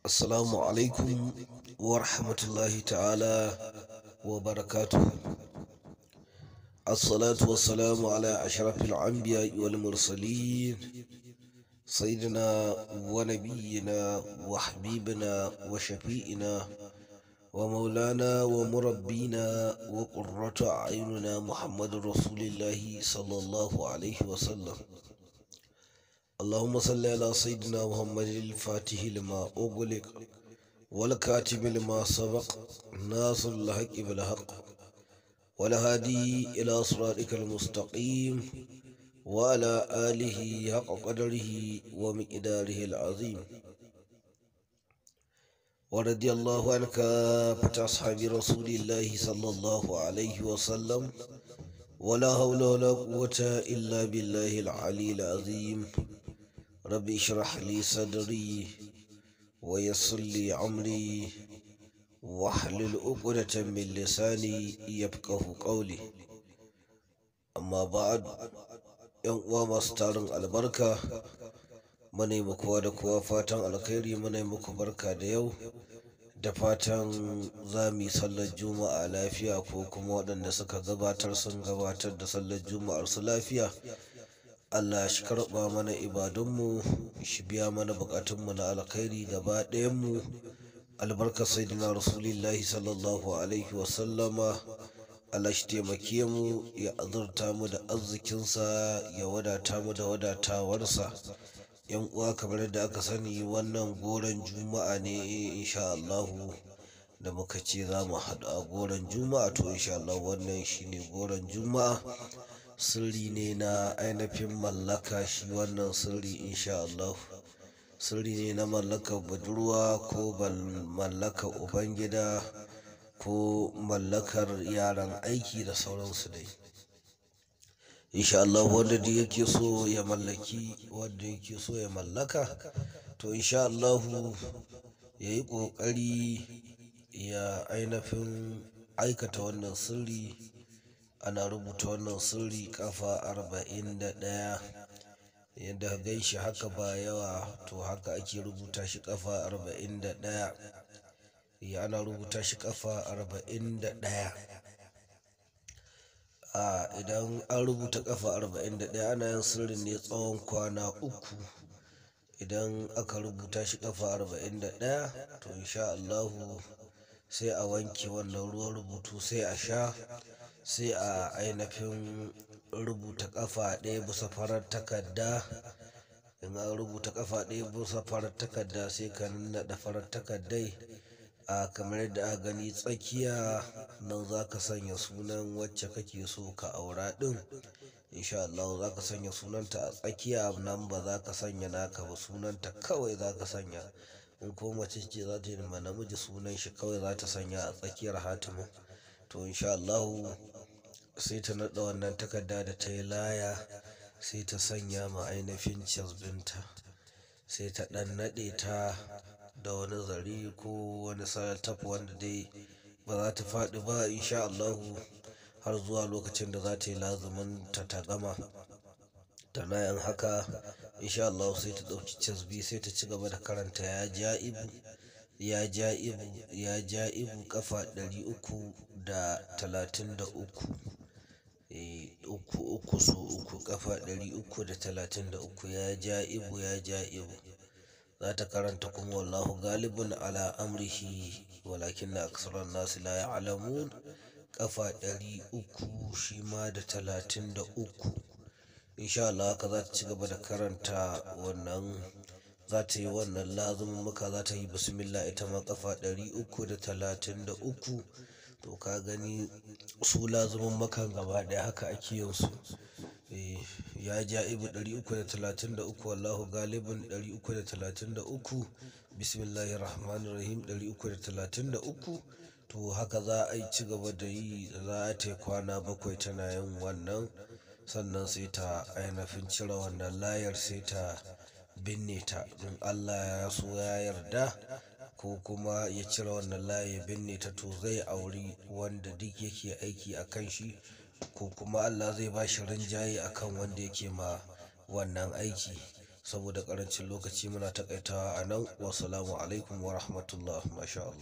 Assalamu alaikum wa rahmatullahi ta'ala wa barakatuhu. Assalatu wassalamu ala ashrafil anbiya wal mursalin sayyidina wa nabiyyina wa habibina wa shafi'ina wa maulana wa murabbina wa qurratu a'yunina Muhammadur Rasulillahi sallallahu alaihi wa sallam. اللهم صل على سيدنا محمد الفاتح لما أغلق والكاتب لما سبق ناصر الحق بالحق والهادي إلى صراطك المستقيم وعلى آله حق قدره ومقداره العظيم، ورضي الله عنك كافة أصحاب رسول الله صلى الله عليه وسلم، ولا حول ولا قوة إلا بالله العلي العظيم. ربي اشرح لي صدري ويسر لي أمري واحلل عقدة من لساني يفقه قولي. أما بعد، ‘yan uwa masu tarin albarka, muna yi kowa da kowa fatan alkhairi, muna yi muku barka da yau, da fatan za mu yi sallar Juma'a lafiya, ko kuma waɗanda suka gabatar sun gabatar da sallar Juma'ar su lafiya. Allah shi karɓa mana ibadunmu, shi biya mana buƙatunmu na alkhairi gaba ɗayanmu. Albarkar Sayyidina Rasulillahi sallallahu alaihi wasallama. Allah shi taimake mu, ya azurta mu da arzikinsa, ya wadata mu da wadatawarsa. ‘Yan uwa, kamar yadda aka sani, wannan goron Juma'a ne insha Allahu da muka ce za mu haɗu a goron Juma'a. To insha Allah wannan shine goron Juma'a. Sirri ne na ainihin mallaka shi wannan sirri insha Allah. Sirri ne na mallakar budurwa ko mallakar ubangida ko mallakar yaran aiki da sauransu dai. Insha Allah wanda duk yake so ya mallaki, wanda yake so ya mallaka, to insha Allahu ya yi ƙoƙari ya ainihin aikata wannan sirri. Ana rubuta wannan sirri ƙafa 41, yadda ka gan shi haka ba yawa, to haka ake rubuta shi ƙafa 41. Ya ana rubuta shi ƙafa 41. Idan an rubuta ƙafa 41, ana yin sirrin ne tsawon kwana 3. Idan aka rubuta shi ƙafa 41, to insha Allahu sai a wanke wannan ruwan rubutu, sai a sha, sai a ainihin rubuta ƙafa 1 bisa farar takarda. In an rubuta ƙafa 1 bisa farar takarda, sai ka nannaɗe farar takardai. Kamar yadda aka gani tsakiya nan za ka sanya sunan wacce kake so ka aura ɗin. Insha Allahu za ka sanya sunanta a tsakiya nan, ba za ka sanya naka ba, sunanta kawai za ka sanya. In ko mace ce za ta yi ma namiji, sunan shi kawai za ta sanya a tsakiyar hatimin. To insha Allahu sai ta naɗa wannan takarda da ta yi laya, sai ta sanya ma ainihin casbinta, sai ta ɗan naɗe ta da wani zare ko wani salataf wanda dai ba za ta faɗi ba insha Allahu har zuwa lokacin da za ta yi lazumin ta ta gama. Tana yin haka insha Allahu sai ta ɗauki casbi, sai ta ci gaba da karanta ya ja'ibu, ya ja'ibu, ya ja'ibu ƙafa 333. 3 3 so 3, ƙafa 333, ya ja'ibu, ya ja'ibu. Za ta karanta kuma wallahu galibun ala amrihi walakinna aksaran nasi la ya'lamun, ƙafa 300 shi ma da 33. Insha Allah haka za ta ci gaba da karanta wannan, za ta yi wannan lazumummuka, za ta yi bismillah ita ma ƙafa 333. To ka gani su lazumummukan gaba ɗaya haka ake yin su. Ya ja'ibu 333, wallahu galibun 333, bismillahirrahmanirrahim 333. To haka za a yi ci gaba da yi, za ta yi kwana 7 tana yin wannan. Sannan sai ta ainihin cire wannan layar, sai ta binne ta. In Allah ya so ya yarda ko kuma ya cire wannan layar ya binne ta, to zai auri wanda duk yake aiki a kan shi, ko kuma Allah zai ba shi rinjaye a kan wanda yake ma wannan aiki. Saboda ƙarancin lokaci muna taƙaitawa a nan. Wassalamu alaikum wa rahmatullah. Masha Allah.